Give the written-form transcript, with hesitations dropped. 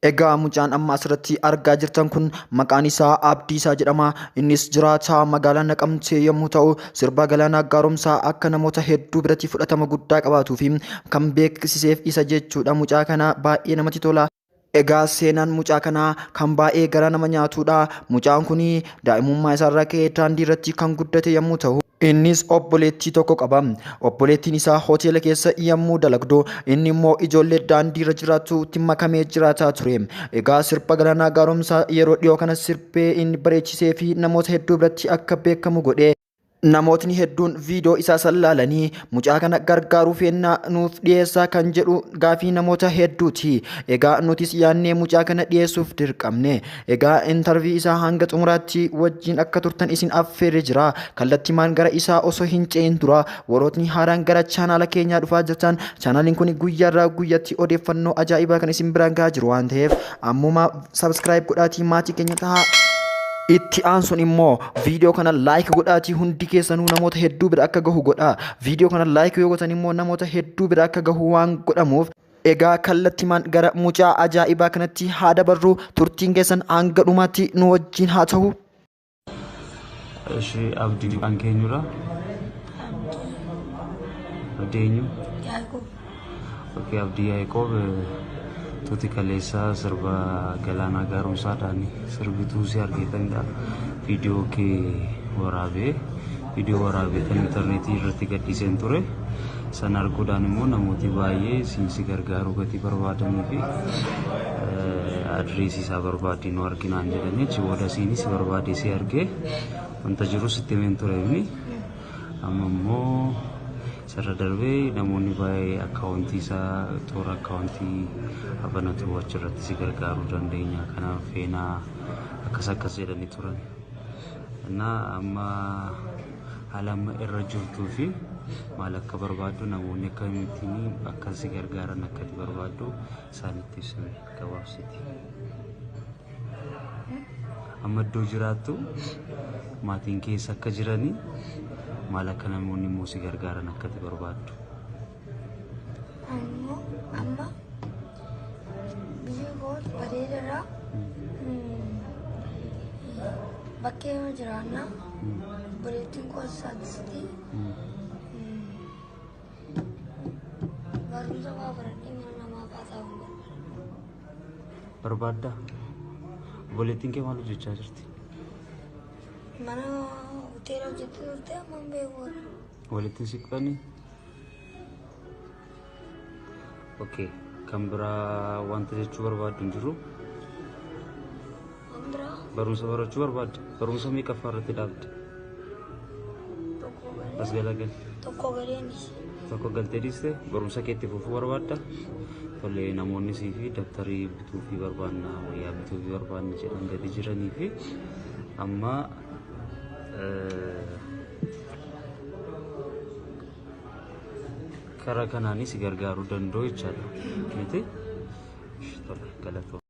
Egaa mucaan amma asirratti argaa jirtan kun maqaan isaa Abdiisaa jedhama. Innis jiraataa magaalaa Naqamtee yommuu ta'u, sirba Galaanaa Gaaromsaa akka namoota hedduu biratti fudhatama guddaa qabaatuu fi kan beeksiseef isa jechuudha. Mucaa kana baay'ee namatti tola. Egaa seenaan mucaa kanaa kan baay'ee garaa nama nyaatudha. Mucaan kun daa'imummaa isaarraa ka'ee daandii irratti kan guddate yommuu ta'u, innis obboleettii tokko qaba. Obboleettiin isaa hoteela keessa yommuu dalagdu, inni immoo ijoollee daandii irra jiraatutti makamee jiraataa ture. Egaa sirba Galaanaa Gaaromsaa yeroo dhiyoo kana sirbee inni bareechisee fi namoota hedduu biratti akka beekamu godhe. Namootni hedduun viidiyoo isaa san laalanii mucaa kana gargaaruu feennaa nuuf dhiyeessaa kan jedhu gaafii namoota hedduuti. Egaa nutis yaannee mucaa kana dhiyeessuuf dirqamne. Egaa intarvii isaa hanga xumuraatti wajjin akka turtan isin affeerre jira. Kallattimaan gara isaa osoo hin ce'in dura warrootni haaraan gara chaanaala keenyaa dhufaa jirtan, chaanaaliin kun guyyaarraa guyyatti odeeffannoo ajaa'ibaa kan isin biraan gahaa jiru waan ta'eef ammuma subscribe godhaatii maatii keenya tahaa. Itti aansuun immoo viidiyoo kana like godhaatii hundi keessanuu namoota hedduu bira akka gahu godhaa. Viidiyoo kana like yoo gootan immoo namoota hedduu bira akka gahu waan godhamuuf. Egaa kallattimaan gara mucaa ajaa'ibaa kanatti haa dabarru. Turtiin keessan hanga dhumaatti nu wajjin haa ta'u. Ishi Abdii maqaan kee eenyudha? Abdii eenyu? Yaaqoob. Okay, Abdii Yaaqoob tuuti kaleessaa sirba Galaanaa Gaaromsaadhaan sirbituu si argeetanidha. Viidiyoo kee waraabee viidiyoo waraabee kan intarneetii irratti gadhiiseen ture. Sana arguudhaan immoo namooti baay'ee siin si gargaaruu gatii barbaadanii fi adreesii isaa barbaadii nu arginaan jedhanii achi booda siinis barbaadee si argee wanta jiru sitti himeen ture inni. Amma immoo isarra darbee namoonni baay'ee akkaawuntii isaa toora akkaawuntii abanatu achirratti si gargaaruu dandeenya kanaaf feenaa akkas akkas jedhanii turan. Innaa amma haala amma irra jirtuu fi maal akka barbaaddu namoonni akkamittiin akka si gargaaran akka itti barbaaddu isaanitti ibsime gabaabsiti. Amma iddoo jiraattu maatiin keessa akka jiranii maal akka namoonni immoo si gargaaran akka itti barbaaddu. Ammoo amma biyyi koo bareedaadha. Bakkee yoo jiraanna obboleettiin koo saadisti. Barumsa fa'aa baradhee mana namaa fa'aa taa'uun barbaada. Barbaaddaa? Obboleettiin kee maal hojjechaa jirti? Mana hoteela hojjetti turte, amma hin beeku. Walitti hin siqxanii? Okay. Kan biraa wanta jechuu barbaaddu hin jiru? Waan biraa. Barumsa barachuu barbaadda? Barumsa meeqaffaa irratti dhaabde? Tokko galee. As galagali. Tokko galeenis. Tokko galtee dhiiste, barumsa keetti fufuu barbaadda? Tole, namoonni sii fi dabtarii bituu fi barbaanna, wayyaa bituu fi barbaanna jedhan gadi jiranii fi amma karaa kanaanis si gargaaruu danda'u jechaadha. Miti? Tole, galatoo.